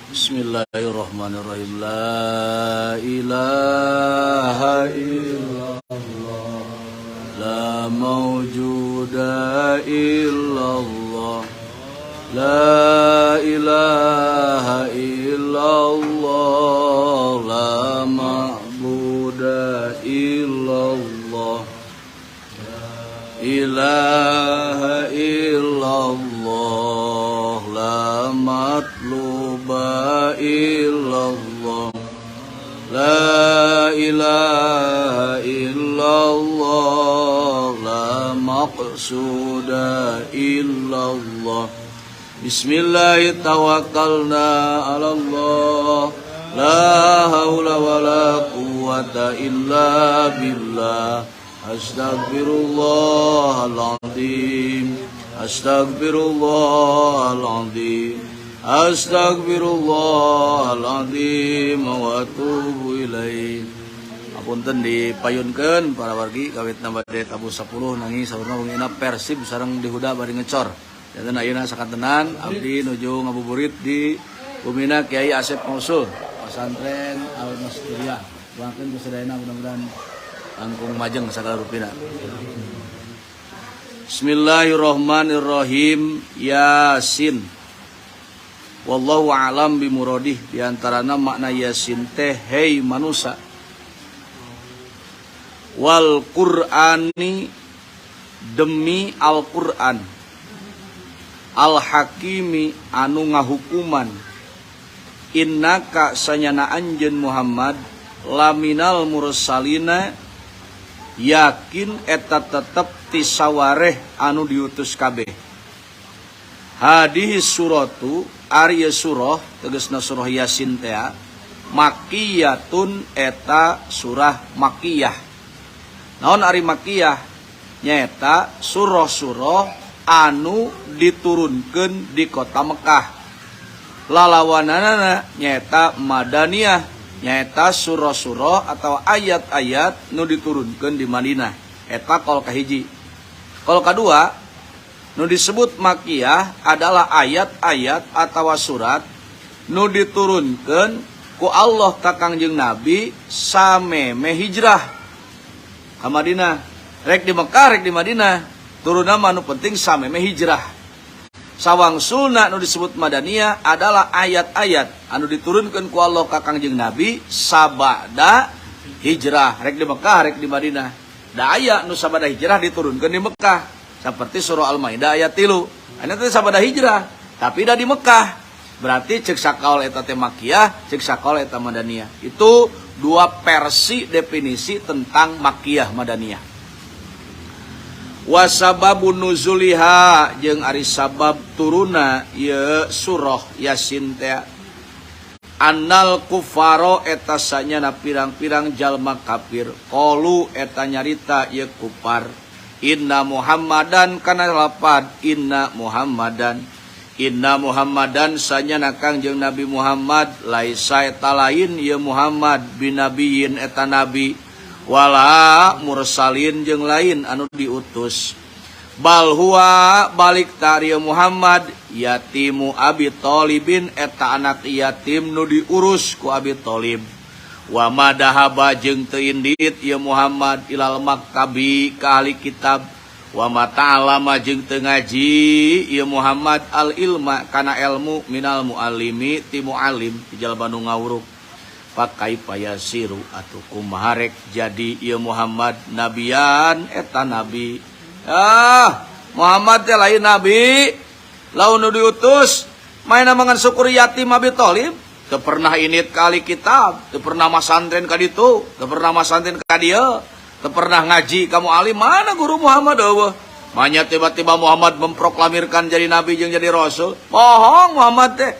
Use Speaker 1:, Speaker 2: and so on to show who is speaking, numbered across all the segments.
Speaker 1: Bismillahirrahmanirrahim. La ilaha illallah, la mawjuda illallah, la ilaha illallah, la ma'buda illallah, ilaha illallah, la matluba illallah, la ilaha illallah, la maqsuda illallah. Bismillah tawakkalna ala Allah, la haula wala quwwata illa billah. Astagfirullahaladzim, astagfirullahaladzim, astagfirullahaladzim wa atubu ilaih. Apunten dipayunkeun para wargi, kawitna bade tabuh 10 nanging saurna wengina Persib sareng Dihuda bari ngecor. Janten ayeuna sakantenan abdi nuju ngabuburit di bumina Kiai Asep Mausul, Pesantren Al Masturiyah. Doakeun ku sadayana mudah-mudahan langkung majeng sagala rupina. Bismillahirrahmanirrahim. Yasin. Wallahu a'lam bimuradih. Di antarana makna Yasin teh hei manusa. Wal Qur'ani, demi Al-Qur'an. Al Hakimi, anu ngahukuman. Innaka, sanyana anjeun Muhammad, laminal mursalina, yakin eta tetep ti sawareh anu diutus kabeh. Hadihi suratu, ari surah tegasna surah Yasin teh, makiyatun, eta surah makiyah. Naon ari makiyah? Nyaeta surah-surah anu diturunkeun di kota Mekah. Lalawananana nyaeta madaniyah, nyaeta surah-surah atau ayat-ayat nu diturunkeun di Madinah. Eta kol kahiji. Kol kadua, nu disebut makiyah adalah ayat-ayat atau surat nu diturunkeun ku Allah ka Kangjeng Nabi sameme hijrah ka Madinah. Rek di Mekah, rek di Madinah, turunna mah nu penting sameme hijrah. Sawangsulna nu disebut madaniyah adalah ayat-ayat anu diturunkan ku Allah ka Kangjeng Nabi sabada hijrah, rek di Mekah, rek di Madinah. Da aya nu sabada hijrah diturunkan di Mekah, seperti surah Al-Maidah ayat 3. Anu teh sabada hijrah, tapi dah di Mekah. Berarti cek sakaol eta teh makiyah, cek sakaol eta madaniyah. Itu dua versi definisi tentang makiyah madaniyah. Wasababu nuzuliha, jeung ari sabab turuna ieu surah Yasin teh, annal kufaro, eta sanyana pirang-pirang jalma kafir, qalu, eta nyarita ieu kufar, inna Muhammadan kana lapad inna Muhammadan, inna Muhammadan, sanyana Kangjeng Nabi Muhammad, laisa, eta lain ieu Muhammad, binabiyin, eta nabi, wala mursalin, jeung lain anu diutus. Bal huwa, balik tari Muhammad, yatimu Abi Thalibin, eta anak yatim nu diurus ku Abi Thalib. Wa ma dahaba, jeung teu indit ieu Muhammad, ilal maktabi, ka ahli kitab. Wa ma ta'allama, jeung teu ngaji ieu Muhammad, al ilma, kana ilmu, minal muallimi, ti muallim, ti jalma nu ngawuruk. Pakai payasiru, atuh kumaha rek jadi ieu Muhammad, nabian, eta nabi? Ah, Muhammad teh lain nabi, laun nu diutus, main mangan syukur yatim Abi Thalib. Teu pernah indit ka ahli kitab, teu pernah masantren ka ditu, teu pernah masantren ka dieu, teu pernah ngaji ka muallim. Mana guru Muhammad? Euweuh. Manya tiba-tiba Muhammad memproklamirkan jadi nabi jeung jadi rasul? Bohong Muhammad teh.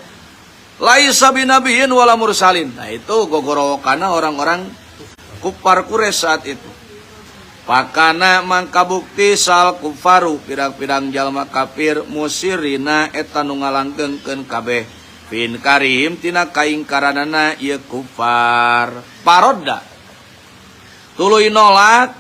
Speaker 1: Laisa binabiyin wala mursalin. Nah, itu gogorowokana orang-orang kufar Quraisy saat itu. Pakana, mangka bukti, sal kufaru, pirang-pirang jalma kafir, musirina, eta nu ngalanggengkeun kabeh, fi inkarihim, tina kaingkaranana ieu kufar. Parodda, tuluy nolak.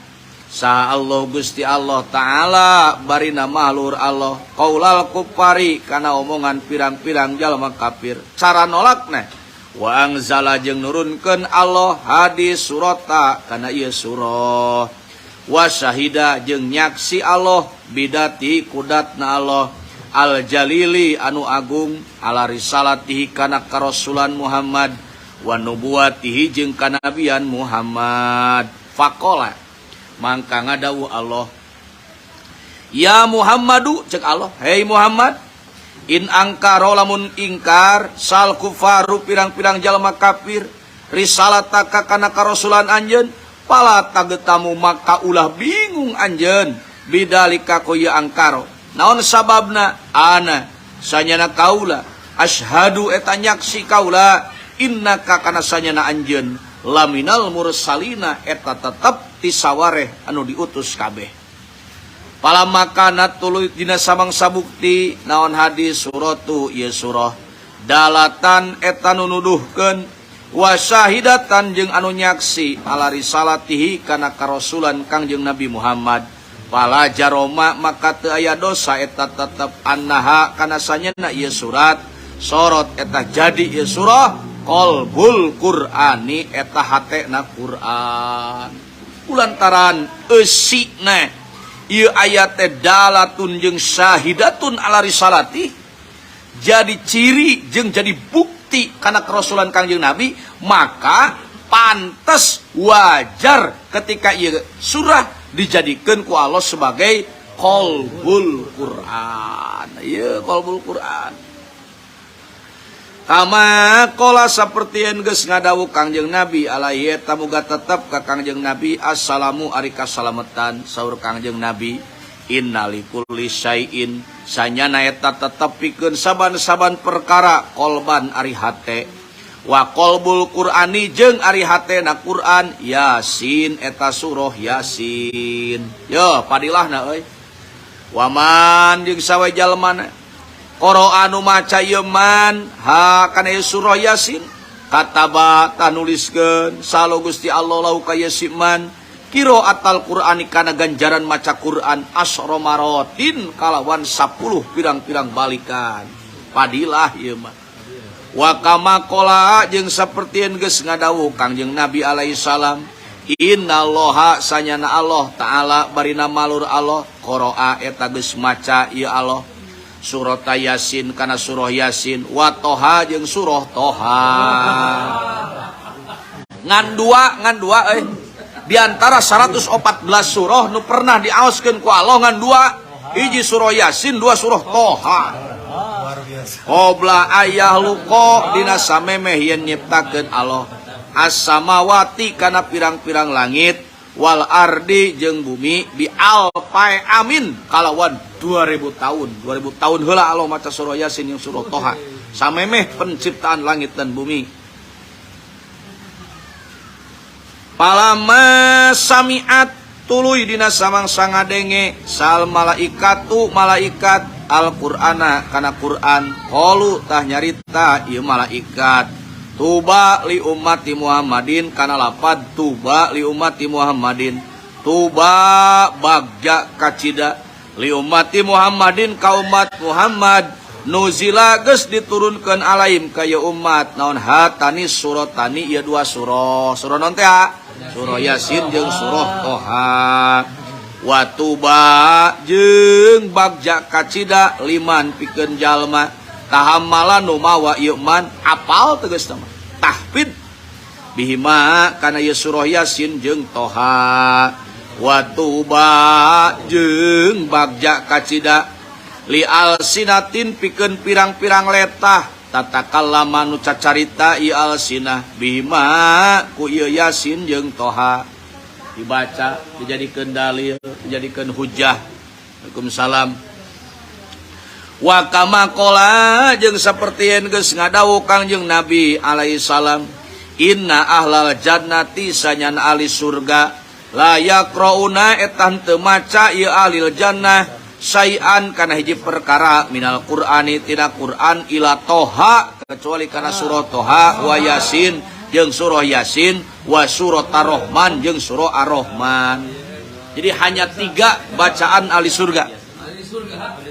Speaker 1: Saha Allah Gusti Allah Ta'ala barina mahlur Allah qaulal kufari kana omongan pirang-pirang jalma kafir. Cara nolakna wa anzala jeung nurunkeun Allah hadis surata kana ieu surah. Wa syahida jeung nyaksi Allah bidati kudatna Allah al-jalili anu agung ala risalatihi kana karasulan Muhammad wa nubuwatihi jeung kanabian Muhammad. Faqala mangka ngadawuh Allah, ya Muhammadu, cek Allah, hei Muhammad, in angkaro lamun ingkar sal kufaru pirang-pirang jalma kafir risalataka kana karasulan anjeun, pala tagetamu maka ulah bingung anjeun bidalika ku ieu angkaro. Naon sababna? Ana sanyana kaula asyhadu eta nyaksi kaula innaka kana sanyana anjeun laminal mursalina eta tetep ti sawareh anu diutus kabeh. Palamma kanat tuluy dina samangsa bukti naon hadis suratu ieu surah dalatan eta nu nuduhkeun wa syahidatan jeung anu nyaksi ala risalatihi kana karasulan Kangjeng Nabi Muhammad, fala jaroma maka teu aya dosa eta tetep annaha kana sanyana ieu surat sorot eta jadi ieu surah qalbul Qur'ani eta hatena Quran. Kulantaran eusina ieu ayat teh dalatun jeung syahidatun ala risalati, jadi ciri jeung jadi bukti kana kerasulan Kangjeng Nabi, maka pantes wajar ketika ieu surah dijadikan ku Allah sebagai qalbul Quran. Ieu qalbul Quran. Kama qala saperti geus ngadawuh Kangjeng Nabi alaihi eta muga tetep ka Kangjeng Nabi assalamu ari kasalametan. Saur Kangjeng Nabi, innalikulli syai'in sanyana eta tetep pikeun saban-saban perkara kolban ari hate, wa qalbul Qur'ani jeung ari hatena Quran Yasin eta surah Yasin. Yo padilahna euy. Waman jeung sawe jalmana qara anu maca ieu man ha kana ieu surah Yasin, kataba tanuliskeun salo Gusti Allah lau ka ieu si man qiraatal Qur'ani kana ganjaran maca Quran asyra marotin kalawan 10 pirang-pirang balikan. Padilah ieu mah. Wa kama qala jeung sapertieun geus ngadawuh Kangjeng Nabi alaihi salam, innallaha sanyana Allah ta'ala barina malur Allah qara'a eta geus maca ieu Allah surah Yasin kana surah Yasin wa Toha jeung surah Toha. Ngan dua euy. Di antara 114 surah nu pernah diaoskeun ku Allah ngan dua, hiji surah Yasin, dua surah Toha.
Speaker 2: Luar biasa.
Speaker 1: Qobla ayah luko dina samemeh yen nyiptakeun Allah as-samawati kana pirang-pirang langit wal ardi jeung bumi bi alpai amin kalawan 2000 tahun. 2000 tahun heula Allah maca surah Yasin jeung surah Toha samemeh penciptaan langit dan bumi. Palama samiat tuluy dina samangsa ngadenge sal malaikatu malaikat Al-Qur'ana kana Qur'an, qalu tah nyarita ieu malaikat tuba li ummati Muhammadin kana lapad tuba li ummati Muhammadin, tuba bagja kacida li ummati Muhammadin ka umat Muhammad nuzila geus diturunkeun alaihim ka ieu umat naon hatani suratani ieu dua surah. Surah naon teh? Surah Yasin jeung surah Toha. Wa tuba jeung bagja kacida liman pikeun jalma tahammala nu mawa ieu man apal tegasna mah tahfid bihima kana ieu surah Yasin jeung Toha. Wa tuba jeung bagja kacida li alsinatin pikeun pirang-pirang letah tatakallama nu cacarita ieu alsinah bihima ku ieu Yasin jeung Toha. Dibaca dijadikeun dalil, dijadikeun hujah. Waalaikumsalam. Wa kama qala jeung sapertieun geus ngadawuh Kangjeng Nabi alaihi salam, inna ahlal jannati sanyana ahli surga la yaqrauna eta henteu maca ieu ahlil jannah sayan kana hiji perkara minal Qur'ani tina Qur'an ila Toha kecuali kana surah Toha wa Yasin jeung surah Yasin wa surah Ar-Rahman jeung surah Ar-Rahman. Jadi hanya tiga bacaan ahli surga.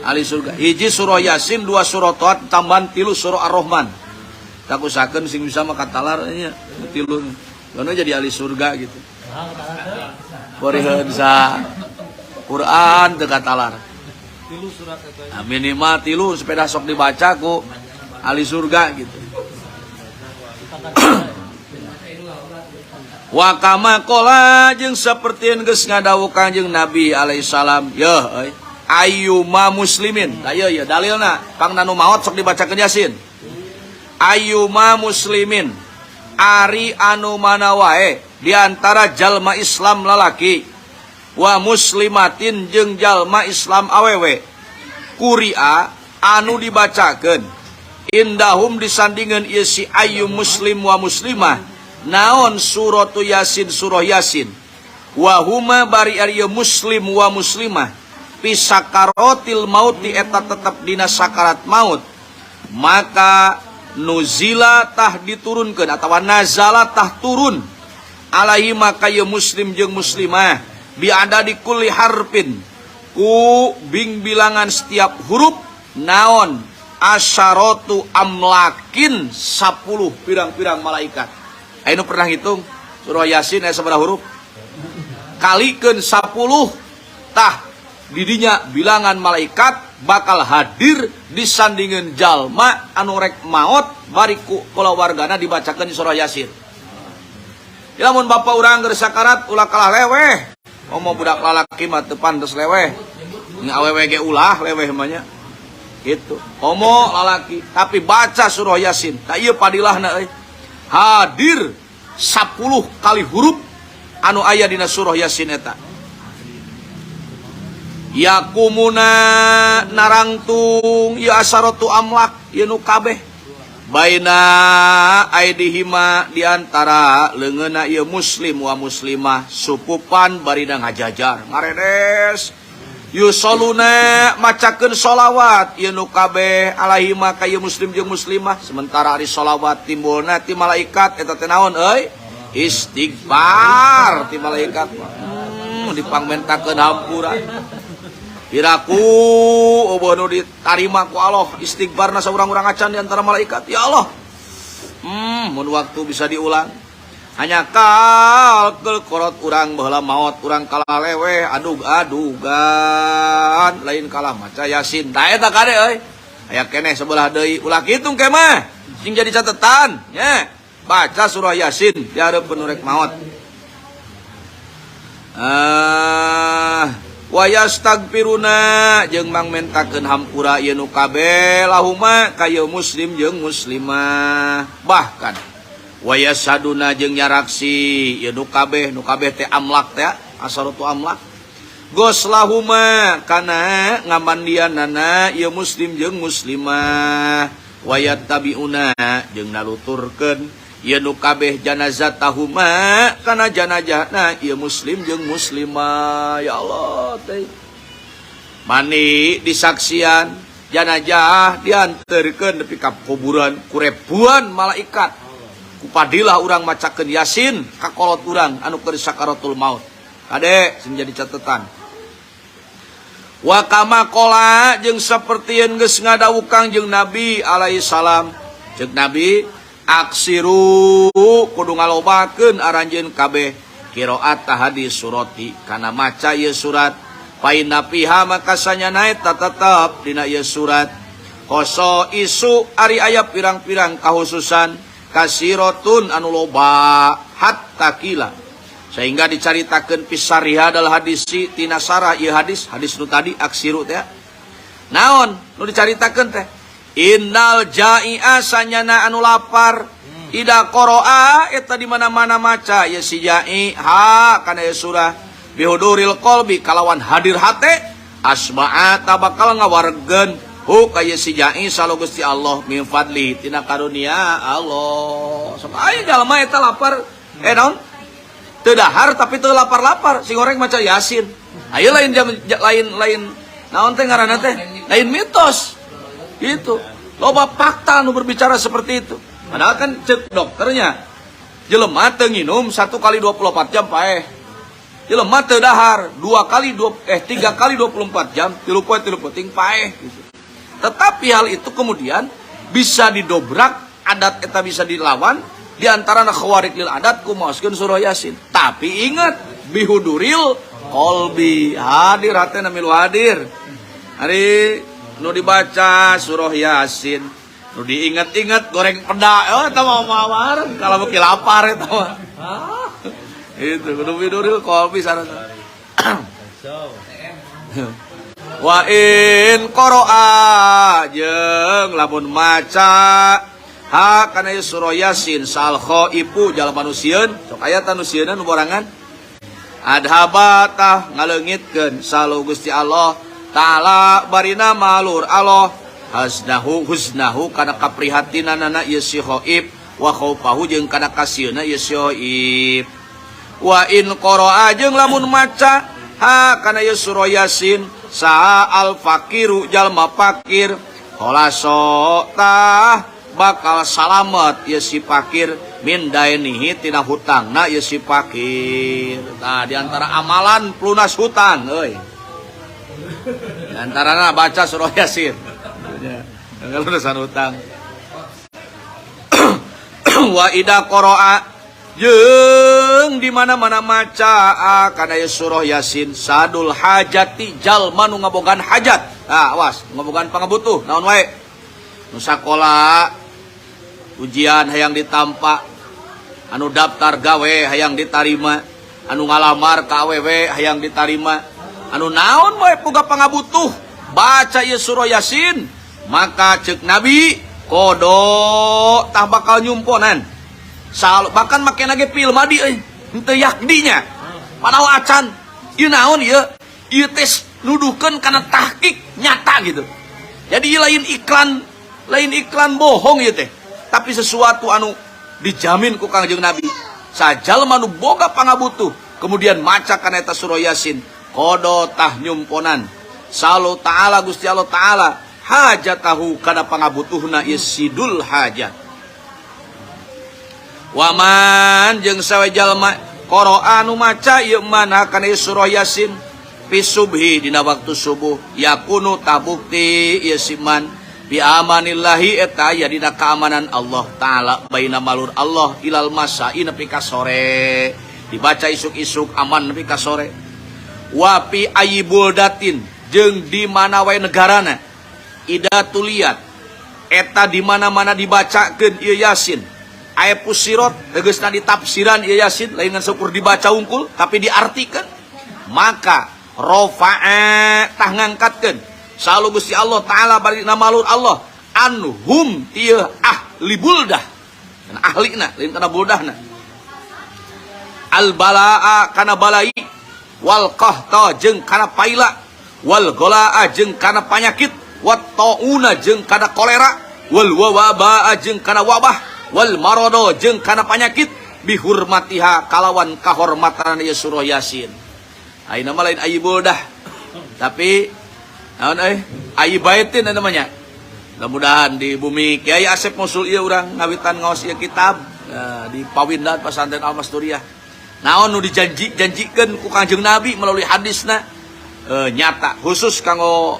Speaker 1: Ahli surga. Hiji surah Yasin, dua surah Toha, tambahan tilu surah Ar-Rahman. Tak usahakeun sing bisa mah katalar nya tilu. Karena jadi ahli surga gitu. Boriheun sa Quran teu katalar.
Speaker 2: Tilu surat eta.
Speaker 1: Nah, minimal tilu sepeda sok dibaca ku ahli surga gitu. Wa kama qala jeung saperti geus ngadawuh Kanjeng Nabi alaihi salam, yeuh euy, ayyuma muslimin. Tah ieu ieu dalilna, pangna nu maot sok dibacakeun Yasin. Ayyuma muslimin, ari anu mana wae di antara jalma Islam lalaki wa muslimatin jeung jalma Islam awewe, kuria anu dibacakeun indahum disandingan ieu si ayyu muslim wa muslimah naon suratu Yasin, surah Yasin, wa huma bari ari ieu muslim wa muslimah fi sakaratil mauti eta tetep dina sakarat maut, maka nuzila tah diturunkeun atawa nazala tah turun alaihi maka ieu muslim jeung muslimah biada di kulli harfin ku bing bilangan setiap huruf naon asyaratu amlakin 10 pirang-pirang malaikat. Ayo pernah hitung surah Yasin aya sabaraha huruf? Kalikeun 10 tah didinya bilangan malaikat bakal hadir disandingan jalma anu rek maot bari ku kulawargana dibacakeun surah Yasin. Lamun bapak urang geus sakarat ulah kalah leweh. Komo budak lalaki mah teu pantes leweh. Nya awewe ge ulah leweh mah nya. Gitu. Komo lalaki tapi baca surah Yasin. Tah ieu padilahna euy. Hadir 10 kali huruf anu aya dina surah Yasin eta. Yakumuna narangtung ya asaratu amlak ieu nu kabeh baina aidihima diantara leungeunna ieu muslim wa muslimah supupan barina ngajajar ngaredes yusoluna macakeun sholawat ieu nu kabeh alaihima ka ieu muslim jeung muslimah, sementara ari sholawat timbulna ti malaikat eta teh naon euy? Istighfar ti malaikat. Dipangmentakeun hampura. Piraku eueuh nu ditarima ku Allah istighfarna saurang-urang acan di antara malaikat. Ya Allah. Mun waktu bisa diulang. Hanya kal korot urang baheula maot urang kalah leweh adug-adugan lain kalah maca Yasin. Tah eta kade euy. Aya keneh sebelah deui ulah kitu ke mah. Sing jadi catatan nya. Baca surah Yasin di hareupeun nu rek maot. Wa yastagfiruna jeung mangmentakeun hampura ieu nu kabeh lahuma ka ieu muslim jeung muslimah. Bahkan wa yasaduna jeung nyaraksi ieu nu kabeh teh amlak teh asaratu amlak. Gos lahuma kana ngamandianana ieu muslim jeung muslimah. Wa yattabiuna jeung naluturkeun ieu nu kabeh janazah tahuma kana janazahna ieu muslim jeung muslimah. Ya Allah teh mani disaksian janazah dianterkeun nepi ka kuburan ku ribuan malaikat. Kupadilah urang macakeun Yasin ka kolot urang anu keur sakaratul maut. Kade sing jadi catatan. Wa kama qala jeung sapertieun geus ngadawuh Kangjeng Nabi alaihi salam. Ceuk Nabi aksiru kudu ngalobakeun aranjeun kabeh qiraat hadis surati kana maca ieu surat paina piha maka sanyana eta tetep dina ieu surat koso isu ari aya pirang-pirang kahususan kasirotun anu loba hatta kila sehingga dicaritakeun pisariha dal hadisi tina sarah ieu hadis hadis nu tadi aksiru teh naon nu dicaritakeun teh innal jai'a sanyana anu lapar ida qara'a eta di mana-mana maca ya si ja'i ha kana ieu surah bihuduril qalbi kalawan hadir hate asma'a tabakal ngawargeun hu ka ieu si ja'i salo Gusti Allah min fadli tina karunia Allah. Sok aya jalma eta lapar naon teu dahar tapi teu lapar-lapar sing goreng maca Yasin. Ayo lain jam, lain lain naon teh ngaranna teh lain mitos gitu. Loba fakta nu berbicara seperti itu. Padahal kan cek dokternya jelema teu nginum 1 kali 24 jam paeh. Jelema teu dahar 2 kali 2 3 kali 24 jam, 3 poe 3 peuting paeh gitu. Tetapi hal itu kemudian bisa didobrak, adat eta bisa dilawan, di antara khawarik lil adat ku maoskeun surah Yasin. Tapi ingat bihuduril qalbi, hadir hatena milu hadir. Hari nu dibaca surah Yasin, nu diingat-ingat goreng peda, oh eta mah mawar kalau beuki lapar eta mah. Itu kudu bihuduril qalbi sarana. Wa in qara'a jeung lamun maca ha kana surah Yasin sal khaifu jalma nu sieun, sok aya ta nu sieunna nu borangan adhaba tah ngaleungitkeun salu Gusti Allah taala barina malur Allah hasnahu husnahu kana kaprihatinanana ieu si khaif wa khaufahu jeung kana kasieunna ieu si khaif. Wa in qara'a jeung lamun maca ha kana ieu surah Yasin sa al fakiru jalma fakir kholaso tah bakal salamet ieu si fakir min dainihi tina hutangna ieu si fakir. Tah di antara amalan pelunas hutang euy. Di antarana baca surah Yasin. Ya, lunasan hutang. Wa ida qara'a jeung di mana-mana maca kana ieu surah Yasin sadul hajati jalma nu ngabogaan hajat. Ah, awas, ngabogaan pangabutuh naon wae. Nu sakola ujian hayang ditampa, anu daftar gawe hayang ditarima, anu ngalamar ka awewe hayang ditarima, anu naon wae boga pangabutuh baca ieu surah Yasin, maka ceuk Nabi kodo tah bakal nyumponan. Sal, bahkan make lagi fi'il madi euy, henteu yakdinya. Padahal acan ieu naon ieu? Ieu teh nuduhkeun kana tahqiq nyata gitu. Jadi ieu lain iklan bohong ieu teh. Tapi sesuatu anu dijamin ku Kangjeng Nabi. Sajalma nu boga pangabutuh, kemudian maca kana eta surah Yasin, kodo tah nyumponan. Salu ta'ala Gusti Allah ta'ala hajatahu kana pangabutuhna ieu sidul hajat. Waman jeung sawe jalma qara'a anu maca ieu mana kana ieu surah Yasin fi subhi dina waktu subuh yakunu tabukti ieu siman bi amanillahi eta aya dina keamanan Allah taala baina malur Allah ilal masai nepi ka sore dibaca isuk-isuk aman nepi ka sore. Wa fi ayyibuldatin jeung di mana wae negarana ida tuliat eta di mana-mana dibacakeun ieu Yasin aya pusirot tegasna ditafsiran ieu Yasin lain ngan seukur dibaca unggul tapi diartikeun maka rofa'a tah ngangkatkeun salu Gusti Allah taala bari malur Allah anhum ieu ahli buldah kana ahlina lain kana buldahna al balaa kana balai wal qahta jeung kana paila wal golaa jeung kana panyakit wat tauna jeung kana kolera wal wabaa jeung kana wabah wal marodo jeung kana panyakit bihurmatiha kalawan kahormatan ieu surah Yasin. Ayeuna mah lain ayyibuldah tapi naon euy ayyibaitin namanya. Mudah-mudahan di bumi Kiai Asep Mosul ieu urang ngawitan ngaos ieu kitab di Pawindan Pesantren Al-Masturiyah. Naon nu dijanji-janjikeun ku Kangjeng Nabi melalui hadisna nyata khusus kanggo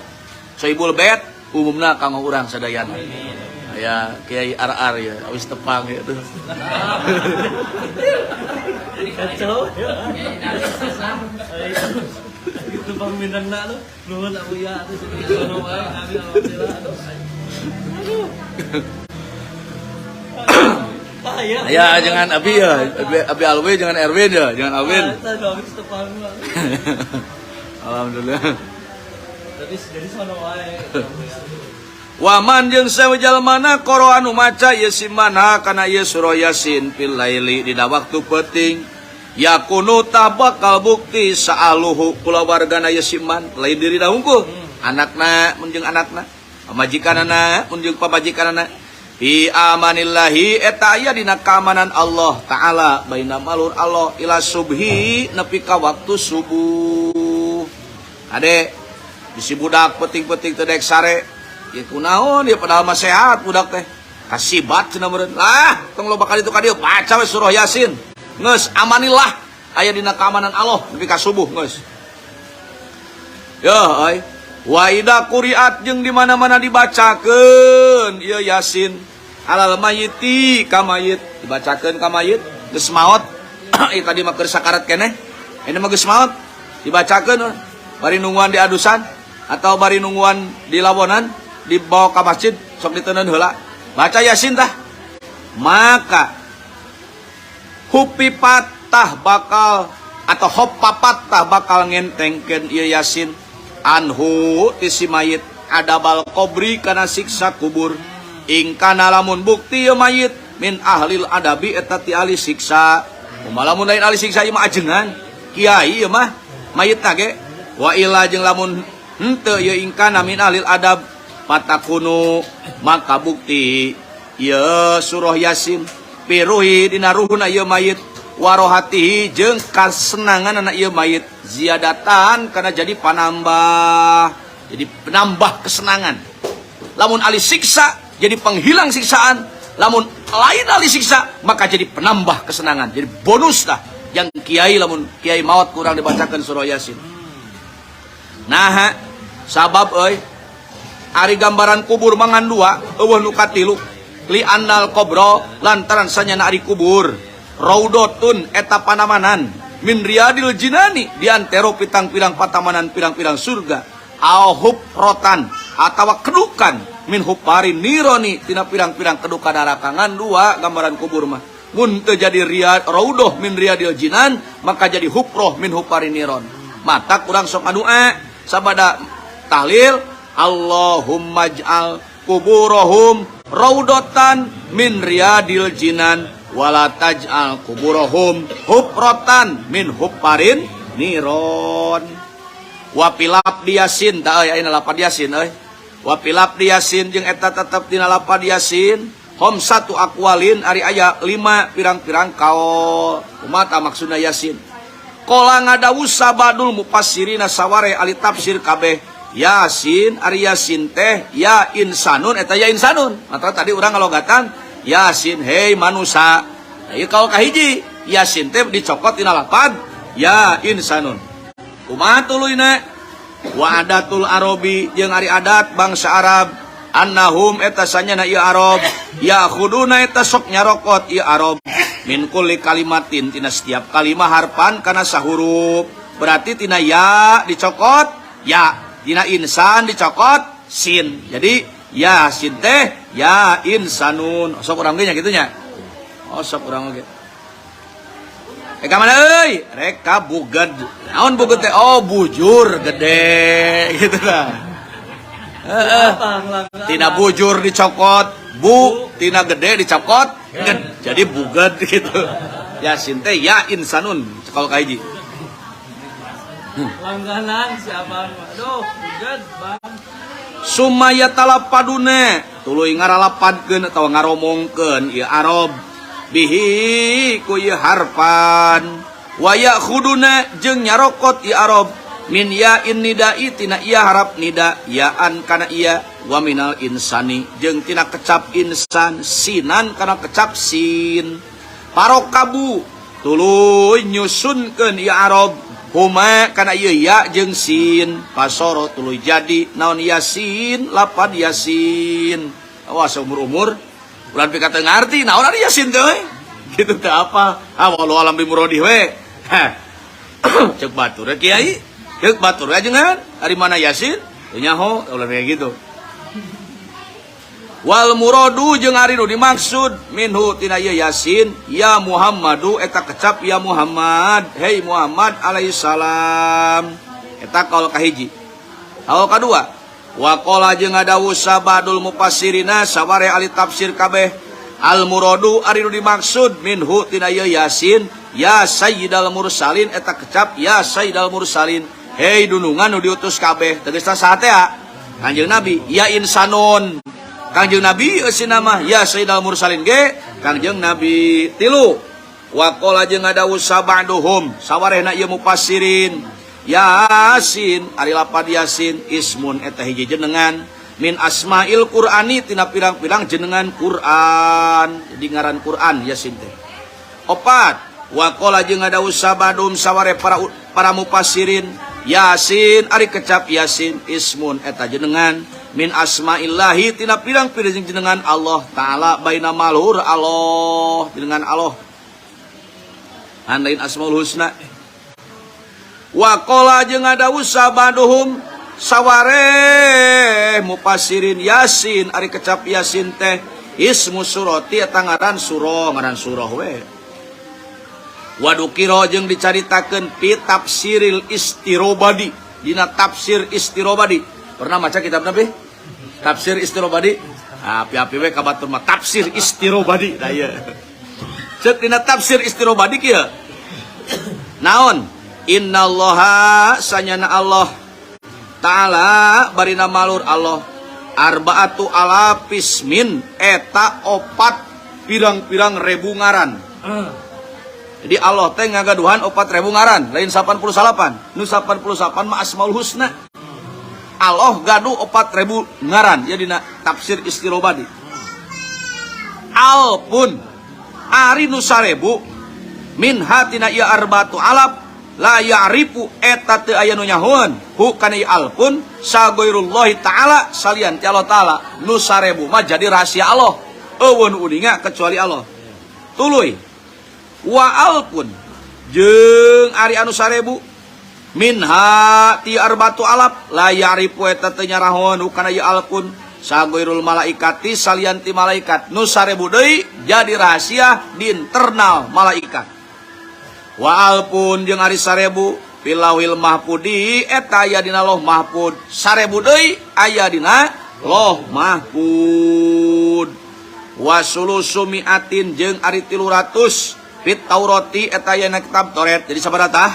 Speaker 1: Sohibul Bait umumna kanggo urang sadayana. Ya Kiai RR ya awis tepang ya tuh.
Speaker 2: Kacau. Gitu bang minangna lu nuhun Abuya atuh sono wae kami alhamdulillah. Aduh. Bahaya.
Speaker 1: Ya jangan Abi ya, Abi Alwi jangan Erwin ya, jangan Alwin. Alhamdulillah.
Speaker 2: Tapi jadi sono wae.
Speaker 1: Waman jeung sawe jalmana qara anu maca ieu si manha kana ieu surah Yasin fil laili dina waktu peuting yakunu tah bakal bukti saaluhu kulawargana ieu si man lain dirina hungkul anakna mun jeung anakna pamajikanana mun jeung pamajikanana fi amanillahi eta aya dina keamanan Allah taala baina malur Allah ila subhi nepi ka waktu subuh. Ade bisi budak peuting-peuting teu daek sare ya kunaon ya padahal mah sehat budak teh kasibat cenah meureun lah tong loba kali itu ka dieu baca we surah Yasin geus amanillah Aya dina keamanan Allah nepi ka subuh geus. Ya euy. Wa idza quri'at jeung di mana-mana dibacakeun ieu Yasin alal mayyiti ka mayit, dibacakeun ka mayit geus maot. Ieu tadi mah keur sakarat keneh. Ini mah geus maot dibacakeun bari nungguan di adusan atau bari nungguan di lawonan dibawa ka masjid sok diteundeun heula. Baca Yasin tah. Maka hupipat tah bakal atau hoppapat tah bakal ngentengkeun ieu Yasin anhu ti si mayit adabal qobri kana siksa kubur. Ingkana lamun bukti ieu mayit min ahlil adabi eta ti ahli siksa. Kumaha lamun lain ahli siksa ieu mah ajengan kiai ieu mah mayitna ge. Wa illa jeung lamun henteu ieu ingkana min ahlil adab patakunu maka bukti ieu surah Yasin piruhi dina ruhuna ieu mayit warohatihi jeung kasenangan anak ieu mayit ziyadatan kana jadi panambah, jadi penambah kesenangan. Lamun ahli siksa jadi penghilang siksaan, lamun lain ahli siksa maka jadi penambah kesenangan, jadi bonus dah yang kiai lamun kiai maut kurang dibacakan surah Yasin. Nah, sabab euy ari gambaran kubur mangan dua eueuh nu katilu li annal qabra lantaran sanyana ari kubur raudotun eta panamanan min riyadil jinani di antero pitang-pirang patamanan pirang-pirang surga au hufrotan atawa kedukan min huparin nironi tina pirang-pirang kedukan neraka. Ngan dua gambaran kubur mah mun teu jadi riyad raudoh min riyadil jinan maka jadi hufroh min huparin niron. Mata kurang sok ngadua sabada tahlil Allahumma ij'al kuburahum raudatan min riyadil jinan wala taj'al kuburahum hufratan min huparin niron. Wa pilap diasin ta euy ayeuna lapad yasin euy. Wa pilap diasin jeung eta tetep dina lapad yasin hom satu akwalin ari aya 5 pirang-pirang kaol. Kumaha maksudna yasin? Qala ngadawu sabadul mufassirina saware ahli tafsir kabeh Yasin ari Yasin teh ya insanun eta ya insanun. Maka tadi urang ngalogatan Yasin hei manusa. Nah, ieu kaul kahiji Yasin teh dicokot tina lapad ya insanun. Kumaha tuluyna? Wa adatul arabi jeung ari adat bangsa Arab annahum eta sanyana ieu Arab ya'khuduna eta sok nyarokot ieu Arab min kulli kalimatin tina setiap kalimah harpan kana sahurup. Berarti tina ya dicokot ya, tina insan dicokot sin. Jadi Yasin teh ya insanun. Sok urang ge nya kitu nya. Oh sok urang ge. Rek ka mana euy? Rek ka buged. Naon buged teh? Oh bujur gede gitu lah. Heeh. Tina bujur dicokot, bu, tina gede dicokot, ged. Jadi buged gitu. Yasin teh ya insanun kalau kahiji.
Speaker 2: Langganan siapa? Aduh, buged, Bang.
Speaker 1: Sumaya talapadune tuluy ngaralapadkeun atawa ngaromongkeun ieu Arab bihi ku ieu harpan wa ya'khuduna jeung nyarokot ieu Arab min ya innidai tina iya harap nida yaan kana iya wa minal insani jeung tina kecap insan sinan kana kecap sin parokabu tuluy nyusunkeun ieu Arab huma kana ieu ya jeung sin pasoro tuluy jadi naon yasin lapad yasin. Wah seumur-umur ulah pika teu ngarti naon ari yasin teh we gitu teh apa ah wallahu alam bi muradih we. Cek batur kiai cek batur ajengan ari mana yasin teu nyaho ulah kayak gitu. Wal muradu jeung ari nu dimaksud minhu tina ieu yasin ya Muhammadu eta kecap ya Muhammad hei Muhammad alaihi salam eta kaul kahiji. Kaul kadua wa qala jeung ngadawu sabadul mufassirina saware ahli tafsir kabeh al muradu ari nu dimaksud minhu tina ieu yasin ya sayyidal mursalin eta kecap ya sayyidal mursalin hei dunungan nu diutus kabeh tegasna saha teh Kanjeng Nabi ya insanun Kangjeng Nabi eusina mah ya sayyidal mursalin ge Kangjeng Nabi. Tilu wa qala jeung ngadawu sabaduhum sawarehna ieu mufassirin Yasin ari lapad Yasin ismun eta hiji jenengan min asmail Qur'ani tina pirang-pirang jenengan Qur'an jadi ngaran Qur'an Yasin teh. Opat Wa qala jeung ngadawuh sabadum saware para mufassirin Yasin ari kecap Yasin ismun eta jenengan min asma'illahi tina pirang-pirang jenengan Allah Ta'ala baina maluhur Allah jenengan Allah lain Asmaul Husna. Wa qala jeung ngadawuh sabaduhum saware mufassirin Yasin ari kecap Yasin teh ismu surati eta ngaran surah, ngaran surah we. Wadukiro jeung dicaritakeun fi tafsiril Istirobadi dina tafsir Istirobadi. Pernah maca kitab Nabi tafsir Istirobadi? Api-api we ka batur mah tafsir Istirobadi. Nah ieu ceuk dina tafsir Istirobadi kieu naon, innallaha sanyana Allah ta'ala barina malur Allah arbaatu alafismin eta opat pirang-pirang ribu ngaran. Jadi Allah teh ngagaduhan 4.000 ngaran, lain 88. Nu 88 mah Asmaul Husna. Allah gaduh 4.000 ngaran, ya dina tafsir Istirobadi. Alpun ari nu 1.000 min hatina ieu arbatu alaf la ya'rifu eta teu aya nu nyahoeun hu kana ieu alpun sagoirullahi ta'ala salian ti Allah ta'ala. Nu 1.000 mah jadi rahasia Allah, eueuh nu uninga kecuali Allah. Tuluy wa alpun jeung ari anu 1.000 minha ti arbatu alaf la ya'rifu eta teu nyarahoeun kana ieu alpun sagoirul malaikati salian ti malaikat. Nu 1.000 deui jadi rahasia di internal malaikat. Wa alpun jeung ari 1.000 filauhil mahfudi eta aya dina Loh Mahfud. 1.000 deui aya dina Loh Mahfud. Wa sulusu mi'atin jeung ari 300 fit Taurati eta aya na kitab Taurat. Jadi sabaraha tah?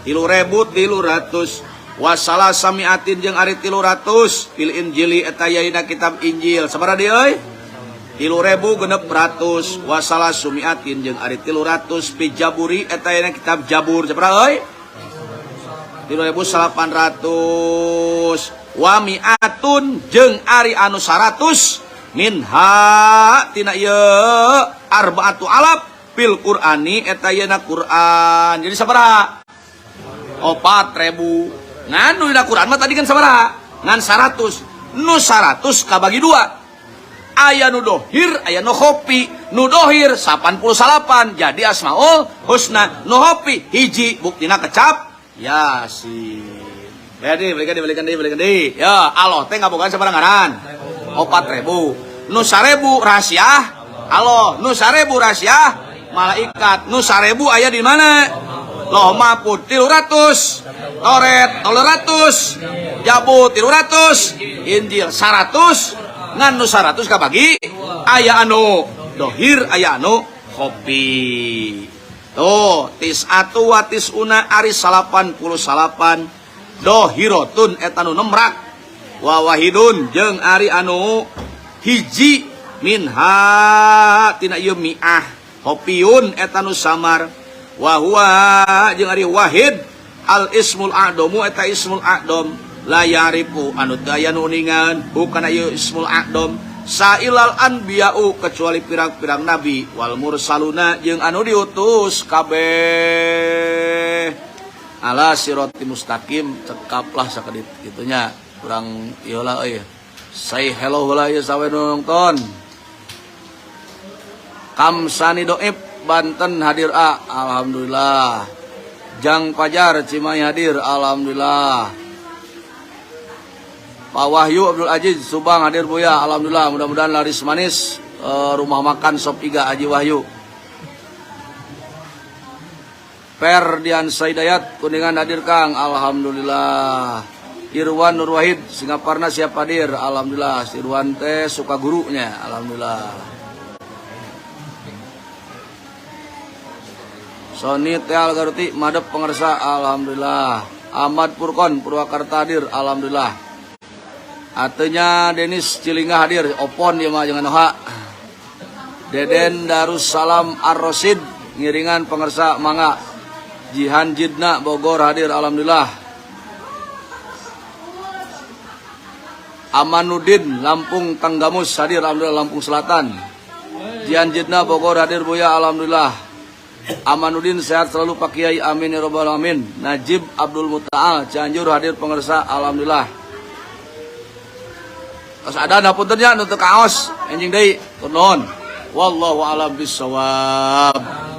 Speaker 1: 3.300. Wa salasa mi'atin jeung ari 300 fil Injili eta aya dina kitab Injil. Sabaraha deui euy? 3.600. Wa salasu mi'atin jeung ari 300 fi Jaburi eta aya dina kitab Jabur. Sabaraha euy? 3.800. Wa mi'atun jeung ari anu 100 minha tina ieu arbaatu alaf fil Qur'ani eta yeuna Qur'an. Jadi sabaraha? 4.000. Ngan nu dina Qur'an mah tadi kan sabaraha? Ngan 100. Nu 100 kabagi dua. Aya nu dohir, aya nu khofi. Nu dohir 88 jadi Asmaul Husna. Nu khofi hiji buktina kecap Yasin. Jadi balikan deui, balikan deui, balikan deui. Ya, Allah teh ngabogaan sabaraha ngaran? 4.000. Nu 1.000 rahasia Allah, nu 1.000 rahasia malaikat, nu 1.000 aya di mana? Loh Mahfud. 300 Toret, 300 Jabur, 300 Injil, 100. Ngan nu 100 kabagi aya anu dohir, aya anu khofi. Tuh, tis'atu wa tis'una ari 89 dohirotun eta nu nemrak wa wahidun jeung ari anu hiji minha tina ieu mi'ah khofiun eta nu samar wa huwa jeung ari wahid al ismul a'domu eta ismul a'dom la ya'rifu anu teu aya nu uningan hukana ieu ismul a'dom sailal anbiya'u kecuali pirang-pirang nabi wal mursaluna jeung anu diutus kabeh ala sirati mustaqim. Cekaplah sakedit gitunya kurang ieu lah euy. Say hello heula ieu sawe nu nonton. Kamsani Doib Banten hadir a, alhamdulillah. Jang Pajar Cimahi hadir, alhamdulillah. Pak Wahyu Abdul Aziz Subang hadir Buya, alhamdulillah. Mudah-mudahan laris manis rumah makan Sop Iga Haji Wahyu. Ferdian Saidayat Kuningan hadir Kang, alhamdulillah. Irwan Nur Wahid Singaparna siap hadir, alhamdulillah. Irwan teh suka gurunya, alhamdulillah. Sony Teal Garuti Madep Pengersa, alhamdulillah. Ahmad Purkon Purwakarta hadir, alhamdulillah. Atenya Denis Cilingga hadir, opon dia mah jangan noha. Deden Darussalam Ar-Rosid ngiringan pengersa mangga. Jihan Jidna Bogor hadir, alhamdulillah. Amanuddin Lampung Tanggamus hadir, alhamdulillah, Lampung Selatan. Jihan Jidna Bogor hadir Buya, alhamdulillah. Amanuddin, sehat selalu, Pak Kiai, amin ya robbal alamin. Najib Abdul Mutaal, Cianjur hadir pemirsa, alhamdulillah. Terus ada punten nya nu teu kaos, enjing deui. Nuhun. Wallahu a'lam bissawab.